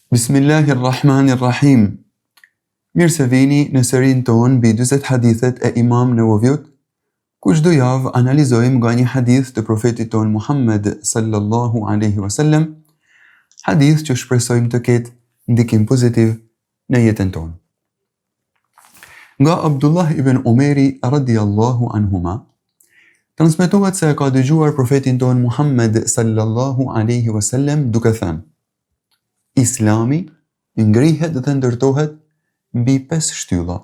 Bismillahirrahmanirrahim. Mirë se vini në serinë tonë mbi 40 hadithet e Imam Neveviut, ku çdo javë analizojmë nga një hadith të profetit tonë Muhammed sallallahu alaihi wasallam, hadith që shpresojmë të ketë ndikim pozitiv në jetën tonë. Nga Abdullah ibn Umeri radiallahu anhuma, transmetohet se e ka dëgjuar profetin tonë Muhammed sallallahu alaihi wasallam duke thënë: Islami ngrihet dhe ndërtohet mbi pesë shtylla.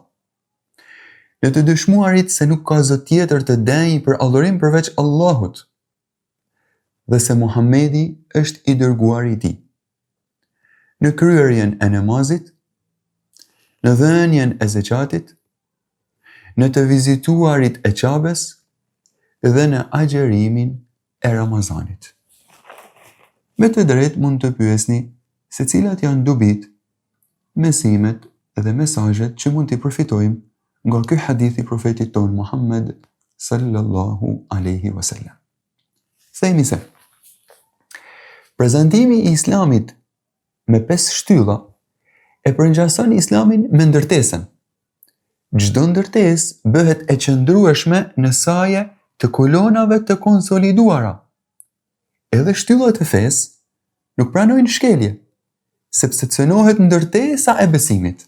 Në të dëshmuarit se nuk ka zot tjetër të denjë për adhurim përveç Allahut dhe se Muhammedi është i dërguari i tij. Në kryerjen e namazit, në dhënien e zeqatit, në të vizituarit e Qabes dhe në agjërimin e Ramazanit. Me të drejtë mund të pyesni se cilat janë dobitë, mësimet dhe mesazhet që mund t'i përfitojmë nga ky hadith i profetit tonë Muhammed sallallahu alaihi wasallam. Themi se prezantimi i Islamit me pesë shtylla e përngjason Islamin me ndërtesën. Çdo ndërtesë bëhet e qëndrueshme në saje të kolonave të konsoliduara. Edhe shtyllat e fesë nuk pranojnë shkelje, sepse cenohet ndërtesa e besimit.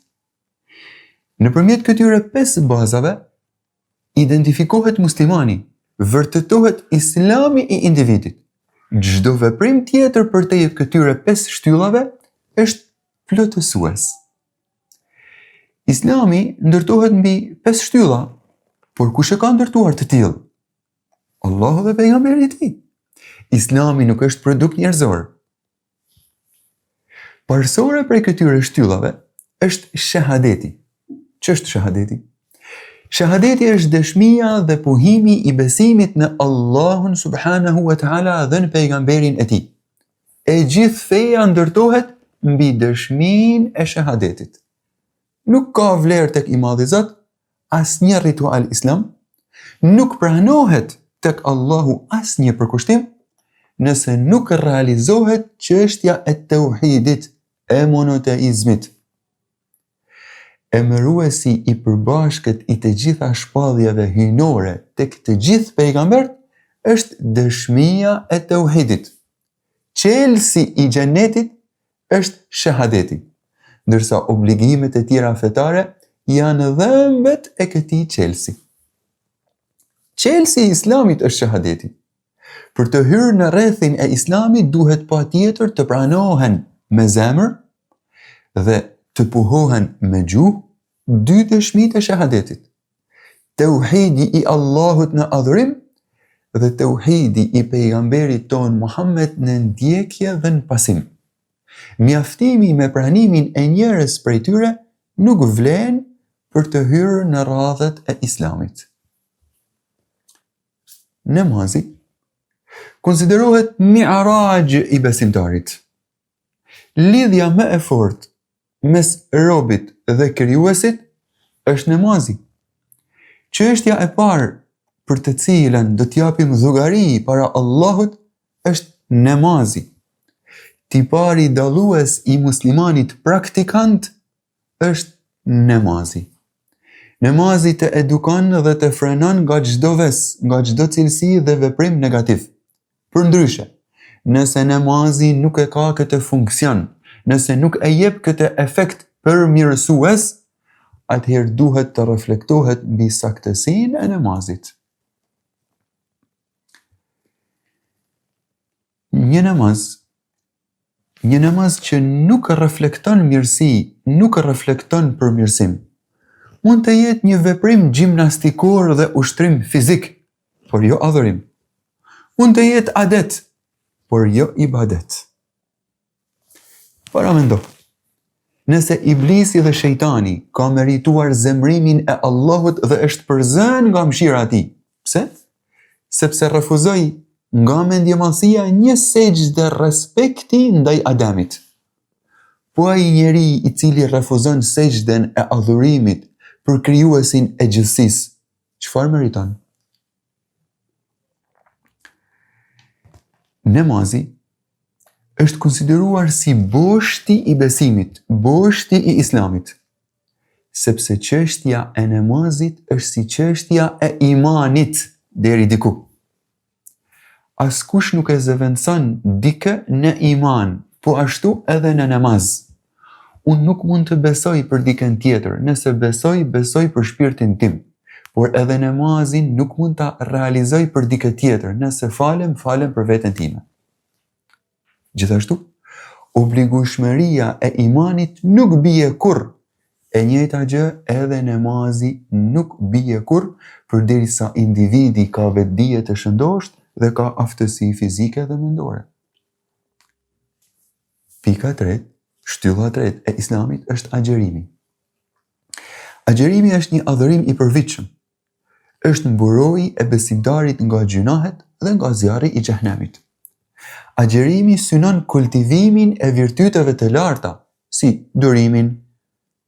Nëpërmjet këtyre pesë bazave identifikohet muslimani, vërtetohet islami i individit. Çdo veprim tjetër përtej këtyre pesë shtyllave është plotësues. Islami ndërtohet mbi pesë shtylla, por kush e ka ndërtuar të tillë? Allahu dhe pejgamberi i tij. Islami nuk është produkt njerëzor. Parësore prej këtyre shtyllave është shahadeti. Ç'është shahadeti? Shahadeti është dëshmia dhe pohimi i besimit në Allahun subhanahu wa taala dhe në pejgamberin e tij. E gjithë feja ndërtohet mbi dëshminë e shahadetit. Nuk ka vlerë tek i madhi Zot asnjë ritual islam, nuk pranohet tek Allahu asnjë përkushtim nëse nuk realizohet çështja e teuhidit, e monoteizmit. Emëruesi i përbashkët i të gjitha shpalljeve hyjnore tek të gjithë pejgamberët është dëshmia e teuhidit. Çelësi i xhenetit është shahadeti, ndërsa obligimet e tjera fetare janë dhëmbët e këtij çelësi. Çelësi i Islamit është shahadeti. Për të hyrë në rrethin e Islamit duhet patjetër të pranohen me zemër dhe të pohohen me gjuhë dy dëshmitë e shahadetit. Teuhidi i Allahut në adhurim dhe teuhidi i pejgamberit tonë Muhammed në ndjekje dhe në pasim. Mjaftimi me pranimin e njërës prej tyre nuk vlen për të hyrë në radhët e Islamit. Namazi konsiderohet mi'raj i besimtarit. Lidhja më e fortë mes robit dhe krijuesit është namazi. Çështja e parë për të cilën do të japim llogari para Allahut është namazi. Tipari dallues i muslimanit praktikant është namazi. Namazi të edukon dhe të frenon nga çdo ves, nga çdo cilësi dhe veprim negativ. Përndryshe, nëse namazi nuk e ka këtë funksion, nëse nuk e jep këtë efekt përmirësues, atëherë duhet të reflektohet mbi saktësinë e namazit. Një namaz Një namaz që nuk reflekton mirësi, nuk reflekton përmirësim. Mund të jetë një veprim gjimnastikor dhe ushtrim fizik, por jo adhurim. Mund të jetë adet, por jo ibadet. Paramendo. Nëse Iblisi dhe shejtani ka merituar zemërimin e Allahut dhe është përzënë nga mëshira e tij. Pse? Sepse refuzoi nga mendjemadhësia një sexhde respekti ndaj Ademit. Po ai njeri i cili refuzon sexhden e adhurimit për krijuesin e gjithësisë, çfarë meriton? Namazi. është konsideruar si boshti i besimit, boshti i islamit. Sepse çështja e namazit është si çështja e imanit deri diku. Askush nuk e zëvendëson dikë në iman, po ashtu edhe në namaz. Unë nuk mund të besoj për dikën tjetër, nëse besoj, besoj për shpirtin tim. Por edhe namazin nuk mund ta realizoj për dikë tjetër, nëse falem, falem për veten time. Gjithashtu, obligueshmëria e imanit nuk bie kurrë. E njëjta gjë edhe namazi nuk bie kurrë, përderisa individi ka vetëdije të shëndoshtë dhe ka aftësi fizike dhe mendore. Pika e tretë, shtylla e tretë e Islamit është agjërimi. Agjërimi është një adhurim i përvitshëm, është mburojë e besimtarit nga gjynahet dhe nga zjarri i xhehenemit. Agjërimi synon kultivimin e virtyteve të larta, si durimin,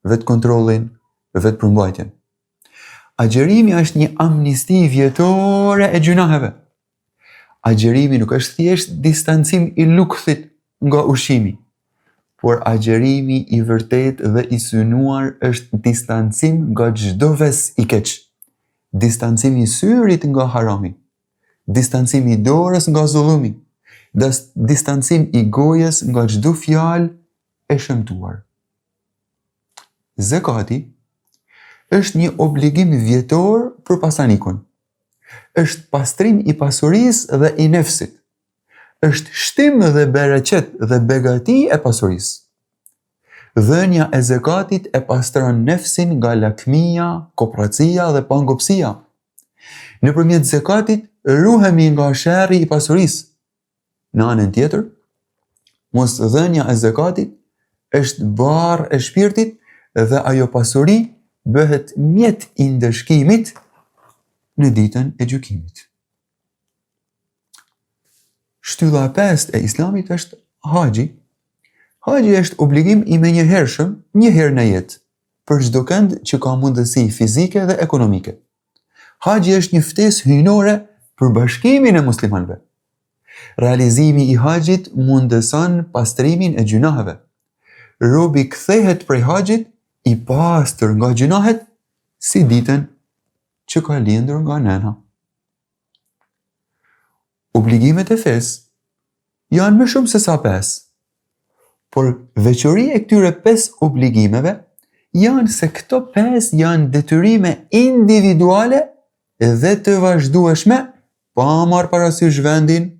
vetëkontrollin, vetëpërmbajtjen. Agjërimi është një amnisti vjetore e gjynaheve. Agjërimi nuk është thjesht distancim i lukthit nga ushqimi, por agjërimi i vërtetë dhe i synuar është distancim nga çdo ves i keq, distancim i syrit nga harami, distancim i dorës nga zullumi, distancim i gojës nga çdo fjalë e shëmtuar. Zekati është një obligim vjetor për pasanikun. Është pastrim i pasurisë dhe i nefsit. Është shtim dhe bereqet dhe begati e pasurisë. Dhënia e zekatit e pastron nefsin nga lakmia, koprracia dhe pangopësia. Nëpërmjet zekatit ruhemi nga sherri i pasurisë. Në anën tjetër, mosdhënia e zekatit është barrë e shpirtit dhe ajo pasuri bëhet mjet i ndëshkimit në ditën e gjykimit. Shtylla e pestë e Islamit është haxhi. Haxhi është obligim i menjëhershëm një herë në jetë për çdokënd që ka mundësi fizike dhe ekonomike. Haxhi është një ftesë hyjnore për bashkimin e muslimanëve. Realizimi i haxhit mundëson pastrimin e gjynaheve. Robi kthehet prej haxhit i pastër nga gjynahet si ditën që ka lindur nga nëna. Obligimet e fesë janë më shumë se sa pesë. Por veçoria e këtyre pesë obligimeve janë se këto pesë janë detyrime individuale dhe të vazhdueshme pa marrë parasysh vendin,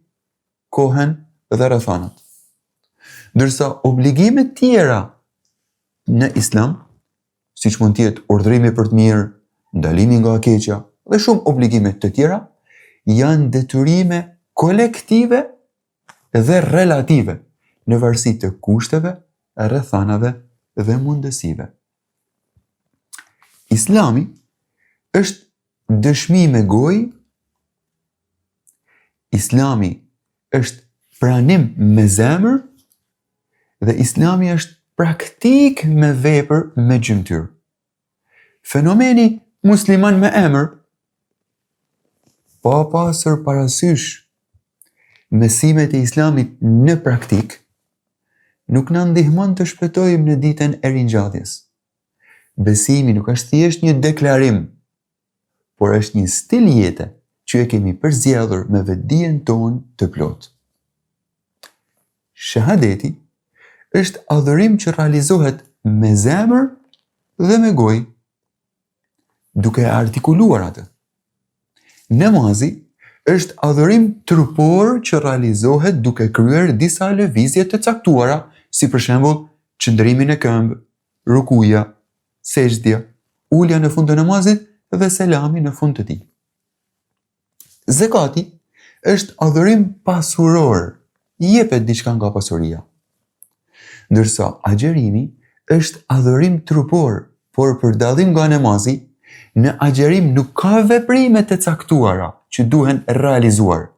kohën dhe rrethanat. Ndërsa obligimet tjera në Islam siç mund të jetë urdhërimi për të mirë, ndalimi nga e keqja dhe shumë obligime të tjera, janë detyrime kolektive dhe relative në varësi të kushteve, rrethanave dhe mundësive. Islami është dëshmi me gojë, Islami është pranim me zemër Dhe Islami është praktikë me vepër me gjymtyrë. Fenomeni musliman me emër, pa pasur parasysh mësimet e Islamit në praktikë, nuk na ndihmon të shpëtojmë në ditën e ringjalljes. Besimi nuk është thjesht një deklarim, por është një stil jete që e kemi përzgjedhur me vetëdijen tonë të plotë. Shahadeti është adhurim që realizohet me zemër dhe me gojë, duke e artikuluar atë. Namazi është adhurim trupor që realizohet duke kryer disa lëvizje të caktuara, si për shembull qëndrimi në këmbë, rukuja, sexhdja, ulja në fund të namazit dhe selami në fund të tij. Zekati është adhurim pasuror, jepet diçka nga pasuria. Ndërsa agjërimi është adhurim trupor, por për dallim nga namazi, në agjërim nuk ka veprime të caktuara që duhen realizuar,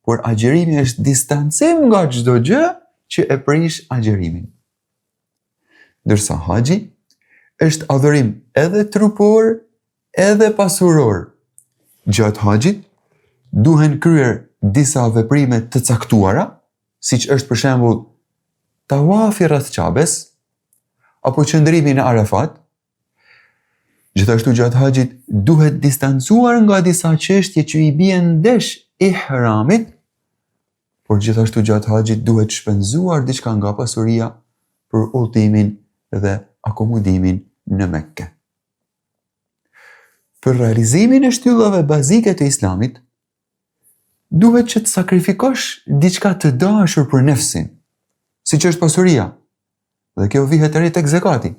por agjërimi është distancim nga çdo gjë që e prish agjërimin. Ndërsa haxhi është adhurim edhe trupor edhe pasuror. Gjatë haxhit duhen kryer disa veprime të caktuara, siç është për shembull tavafi rreth Qabes, apo qëndrimi në Arafat. Gjithashtu gjatë haxhit duhet distancuar nga disa çështje që i bien ndesh ihramit, por gjithashtu gjatë haxhit duhet shpenzuar diçka nga pasuria për udhëtimin dhe akomodimin në Mekke. Për realizimin e shtyllave bazike të Islamit, duhet që të sakrifikosh diçka të dashur për nefsin, siç është pasuria, dhe kjo vihet re tek zekati.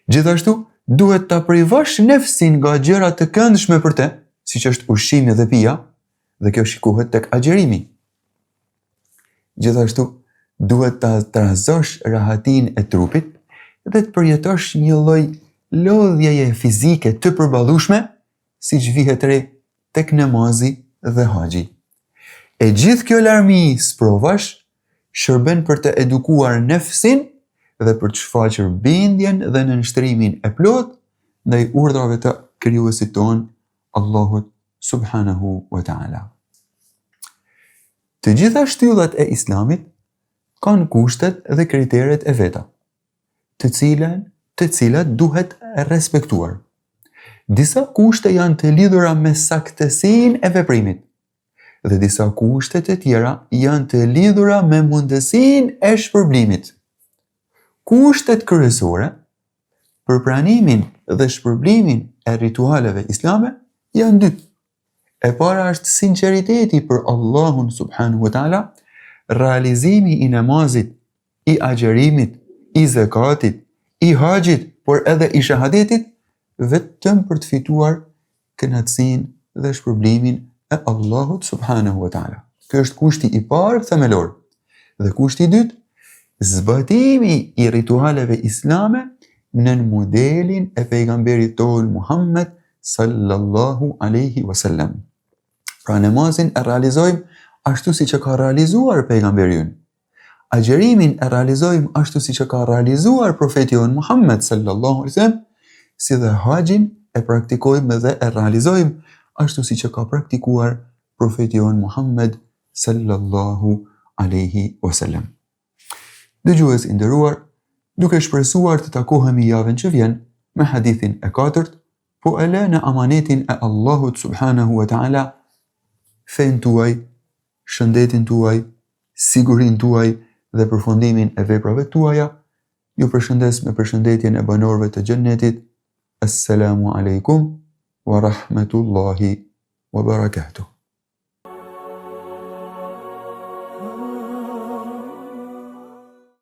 Gjithashtu, duhet ta privosh nefsin nga gjëra të këndshme për të, siç është ushqimi dhe pija, dhe kjo shikohet tek agjërimi. Gjithashtu, duhet ta trazosh rahatinë e trupit dhe të përjetosh një lloj lodhjeje fizike të përballueshme, siç vihet re tek namazi dhe haxhi. E gjithë kjo larmi sprovash shërben për të edukuar nefsin dhe për të shfaqur bindjen dhe nënshtrimin e plotë ndaj urdhrave të Krijuesit tonë, Allahut subhanahu wa taala. Të gjitha shtyllat e Islamit kanë kushtet dhe kriteret e veta, të cilat të cilat duhet respektuar. Disa kushte janë të lidhura me saktësinë e veprimit dhe disa kushte të tjera janë të lidhura me mundësinë e shpërblimit. Kushtet kryesore për pranimin dhe shpërblimin e ritualeve islame janë dy. E para është sinqeriteti për Allahun subhanahu wa taala, realizimi i namazit, i agjërimit, i zekatit, i haxhit, por edhe i shahadetit, vetëm për të fituar kënaqësinë dhe shpërblimin e Allahut subhanahu wa taala. Ky është kushti i parë themelor. Dhe kushti i dytë, zbatimi i ritualeve islame nën modelin e pejgamberit tonë Muhammed sallallahu alaihi wasallam. Pra namazin e realizojmë ashtu siç e ka realizuar pejgamberi ynë. Agjërimin e realizojmë ashtu siç e ka realizuar profeti ynë Muhammed sallallahu alaihi wasallam, si dhe haxhin e praktikojmë dhe e realizojmë ashtu siç e ka praktikuar profeti ynë Muhammed sallallahu alaihi wasallam. Dëgjues i nderuar, duke shpresuar të takohemi javën që vjen me hadithin e katërt, po e lë në amanetin e Allahut subhanahu wa taala fenë tuaj, shëndetin tuaj, sigurinë tuaj dhe përfundimin e veprave tuaja, ju përshëndes me përshëndetjen e banorëve të xhennetit. Assalamu alaikum wa rahmatullahi wa barakatuh.